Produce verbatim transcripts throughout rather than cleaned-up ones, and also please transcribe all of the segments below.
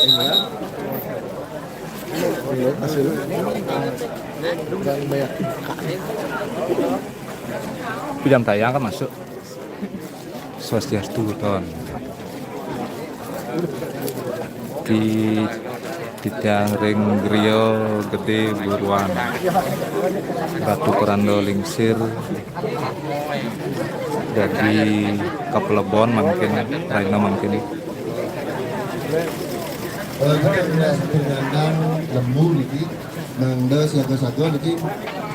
Ini ya. Ini hasil yang meyakinkan. Pinjam tayang kan masuk. Swastiastu, Ton. Di, di tiang ring griya gedé buruan. Ratu Peranda Lingsir dadi kapelebon mangkin, raina mangkin. Eh, kita punya satu gandang lembu niki, mangda siaga-siaga niki,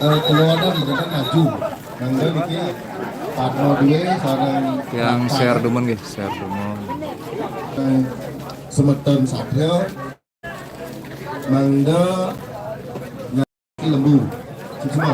eh, keluaran di depan maju. Mangda niki Padma duwe sareng Yang Pak share dumun nggih, share dumun. Semeton Satrio, mangda nyaki lembu. Suksma.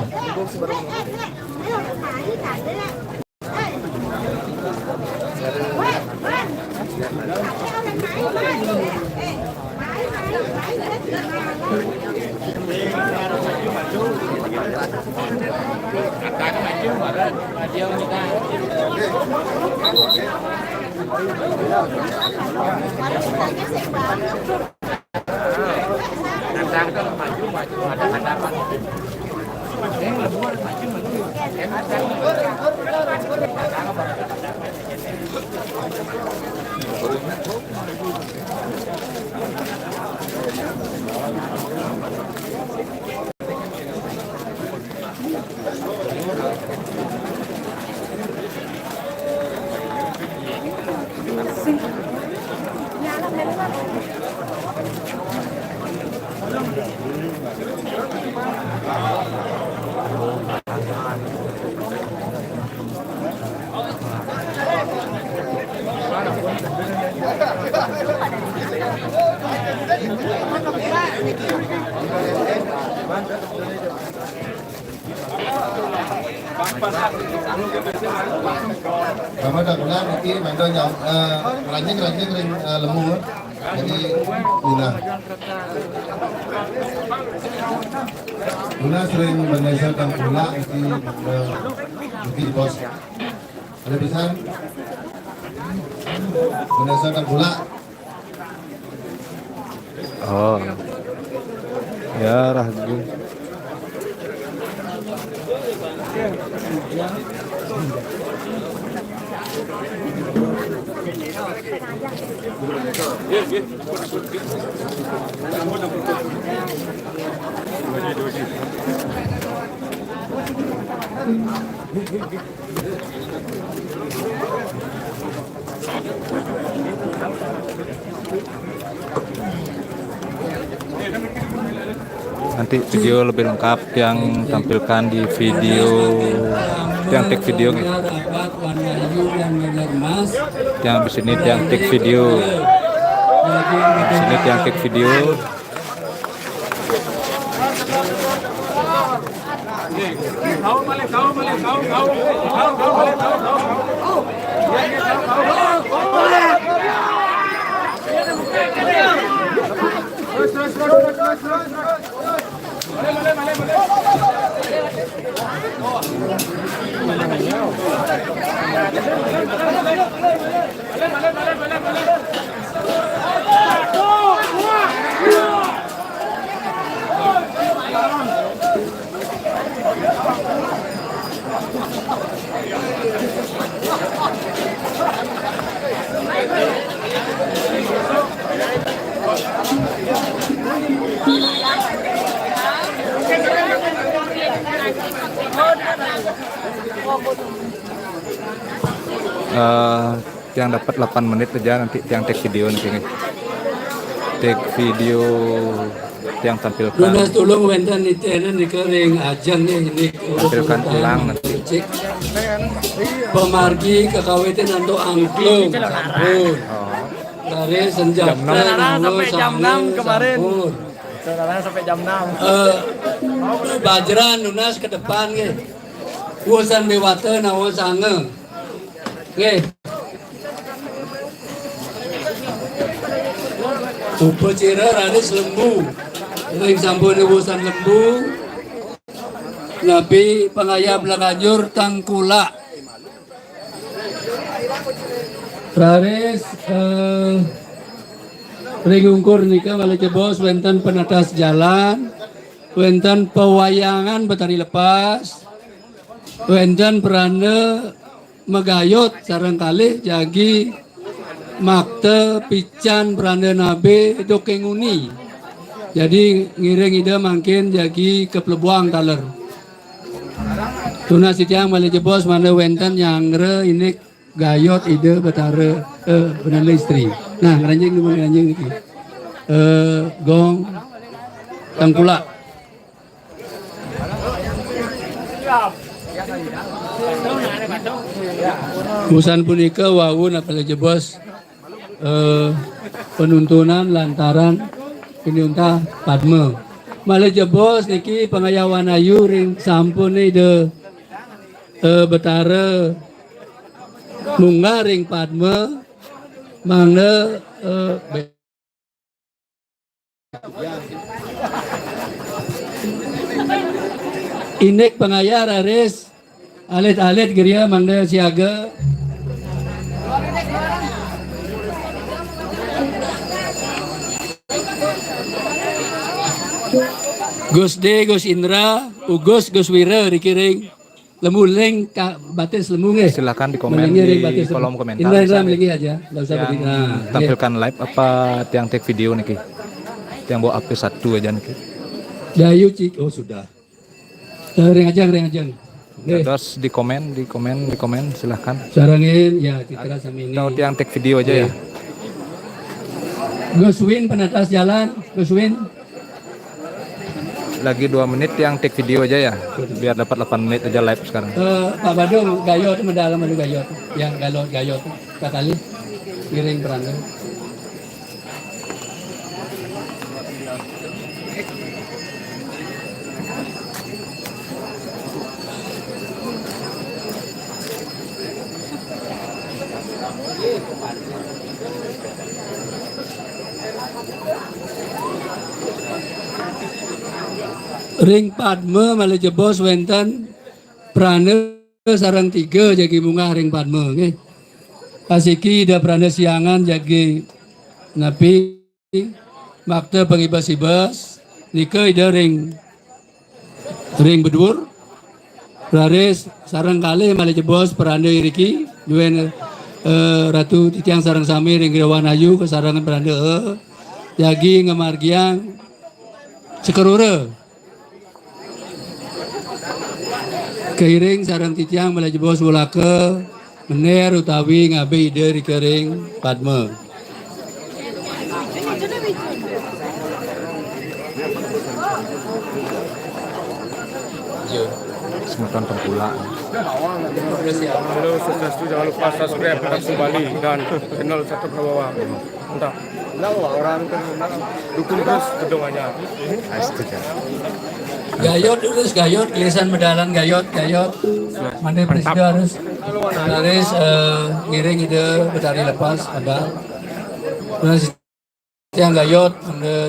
Rama dak benar niki mangda nyam, eh, ranjing-ranjing ring, eh, lembu. Jadi, Luna. Luna sering menyesal dan pula niki, eh, niki bos. Ada pisan? Menyesal dan pula. Oh. Ya, ragu. Nanti video lebih lengkap yang tampilkan di video, yang take video gitu. Yang di sini yang take video. Di sini yang take video. Eh, tiang dapat delapan menit aja, nanti tiang take video nanti nih. Take video tiang tampilkan. Tunas tulung wénten nitihna nika ring ajeng nih, ini tampilkan ulang nanti. Pamargi kakawitin antuk angklung sampun. Oh. Dari senjata sampai jam enam kemarin. Saudara sampai jam enam. Eh, Bajran nunas ke depan nggih. Wusan Dewata nawa sanga. Nggih. Upacara raris lembu. Ring sampun wusan lembu. Napi pangayab langanjur tangkulak. Raris, eh, Ring ungkur nika malih jebos wénten penatas jalan, wénten pewayangan Betari Lepas, wénten pranda magayot sareng kalih jagi makta pican pranda nabe duk ké nguni. Jadi ngiring Ida mangkin jagi kaplebuang taler. Tunas titiang malih jebos mangda wénten nyanggra indik gayot Ida Betara, eh, Betara Istri. Nah, ngranjing dulu, ngranjing niki. Eh, gong tengkulak. Wusan punika wau malih jebos, eh, penuntunan lantaran pinuntah Padma. Malih jebos niki pangayawan ayu ring sampun Ida, eh, Betara munggah ring Padma mangda, eh, indik pangayah raris alit-alit griya mangda siaga. Gus D, Gus Indra, Ugus, Gus Wira, riki ring Lembu ling ka batis Lembu nggih. Silakan di komen Melinggih ring di batis Lembu. Kolom komentar. Indra, Indra, bisa, melinggih aja, nggak usah yang berdiri. Nah, nggih. Tampilkan live apa tiang take video niki? Tiang bawa H P satu aja niki. Dayu Cik, oh sudah. Eh, ring ajeng, ring ajeng. Nggih. Terus di komen, di komen, di komen, silakan. Sarengin, ya, Citra sami ini. Atau tiang take video aja ya. Nggih. Gus Win penatas jalan, Gus Win. Lagi dua menit yang take video aja ya, biar dapat delapan menit aja live sekarang. Eh, Pak Badung, Gayo tu medal sama Gayo tu. Yang Gayo, Gayo tu. Kakali, ngiring peranda. Ring Padma malih jebos wénten pranda sareng tiga jagi munggah ring Padma nggih. Asiki Ida Pranda Siangan jagi napi makta pangibes-ibes nika Ida ring ring bedur. Raris sareng kalih malih jebos pranda iriki, duén, eh, Ratu titiang sareng sami ring Griya Wayan Ayu kasarengin pranda, eh, jagi ngamargiang sakerura. Kairing sareng titiang malih jebos wulaka, mener utawi ngabi Ida rika ring Padma. Semeton Tengkulak. Halo, sukses tu, jangan lupa subscribe Anak Sumba Bali dan channel Satu Prabawa. Mantap. Dukung terus Bedong Anyar. Astaga. Gayot terus, Gayot, gelisan medalan Gayot, Gayot. Mane presida harus, harus, eh, ngiring Ida Betari Lepas, ada. Terus tiang Gayot, mangda